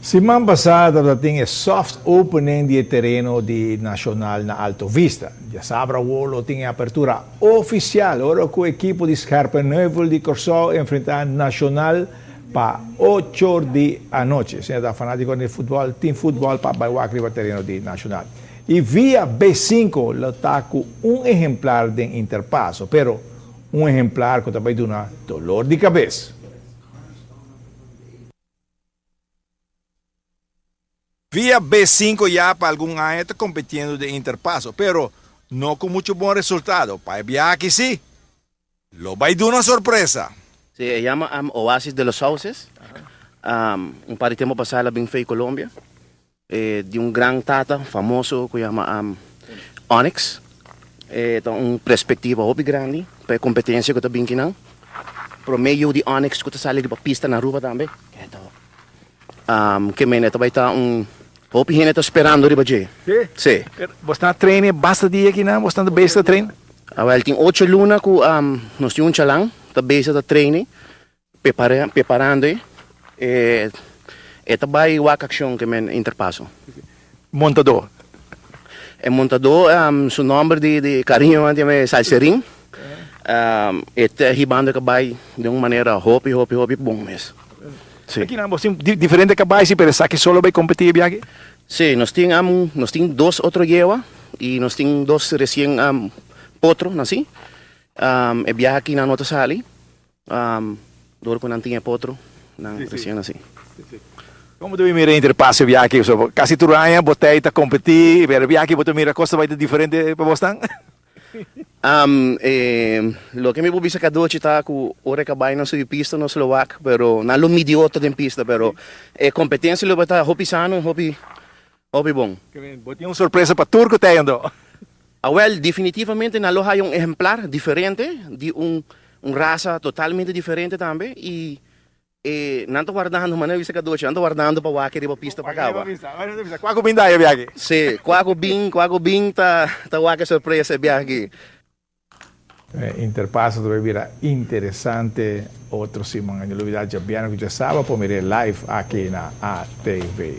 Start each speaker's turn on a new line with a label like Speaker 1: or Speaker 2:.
Speaker 1: Siman pasá tabata tin e soft opening di e tereno di Nacional na Alto Vista. Djasabra awor lo tin e apertura ofisial ora ku ekipo di Scherpenheuvel di Kòrsou enfrentá Nacional pa ocho or di anochi. Asina ta fanátikonan di futbòl tin futbòl pa bai wak riba tereno di Nacional. I via B cinco lo ta ku un ehemplar den Interpaso, pero un ehemplar ku ta bai duna dolor di kabes. Via B cinco ya pa algun aña ta kompetiendo den Interpaso, pero no ku muchu bon resultado. Pa e biaha aki sí, lo bai duna sorpresa.
Speaker 2: Sí, e yama Oasis de los Sauces. Un par di tempo pasá el a bin fei Colombia. E di un gran tata famoso ku yama Onyx. E ta un perspektiva hopi grandi pa e kompetensia ku ta bin kinan. Promé yu di Onyx ku ta sali riba pista na Aruba tambe. Ke mene ta bai ta un hopi hende ta sperando riba dje.
Speaker 1: Sí?
Speaker 2: Sí.
Speaker 1: Bo sta train e basta dia kinan? Bo sta ta bezig ta train?
Speaker 2: Awel tin ocho luna ku nos tin un chalan ta bezig ta train e, preparando e. E ta bai wak akshon ke men Interpaso.
Speaker 1: Montadó.
Speaker 2: E montadó su nòmber di kariño a yama e Salserin. E ta hibando e kabai den un manera hopi hopi hopi bon mes.
Speaker 1: Si. Aki nan bo tin diferente kabai si, pero esaki solo bai kompetí e biaha aki?
Speaker 2: Si, nos tin nos tin dos otro yewa i nos tin dos resien potro nasi. E biaha aki nan no ta sali. Dor ku nan tin e potro, nan resien nasi.
Speaker 1: Komo ta bin mira Interpaso e biaha aki? Pasobra kasi tur aña bo ta ei ta kompetí, pero e biaha aki bo ta mira kos ta bai ta diferente pa bosnan?
Speaker 2: Loke mi por bisa Cadochi ta ku ora e kabai nan subi pista nos lo wak, pero nan lo midi otro den pista, pero e kompetensia lo bai ta hopi sano, hopi hopi bon.
Speaker 1: Bo tin un sorpresa pa tur ku ta ei anto?
Speaker 2: Awel, definitivamente nan lo haya un ehemplar diferente di un un rasa totalmente diferente tambe i E nan ta wardando, manera bisa Cadochi, nan ta wardando pa wak riba pista pa caba.
Speaker 1: Kua ku bin da e biaha aki?
Speaker 2: Sí, kua ku bin, kua ku bin ta ta wak e sorpresa e biaha aki.
Speaker 1: E interpaso ta bay bira interesante otro siman. No lubida djabièrnè ku djasaba por mir'é live aki na ATV.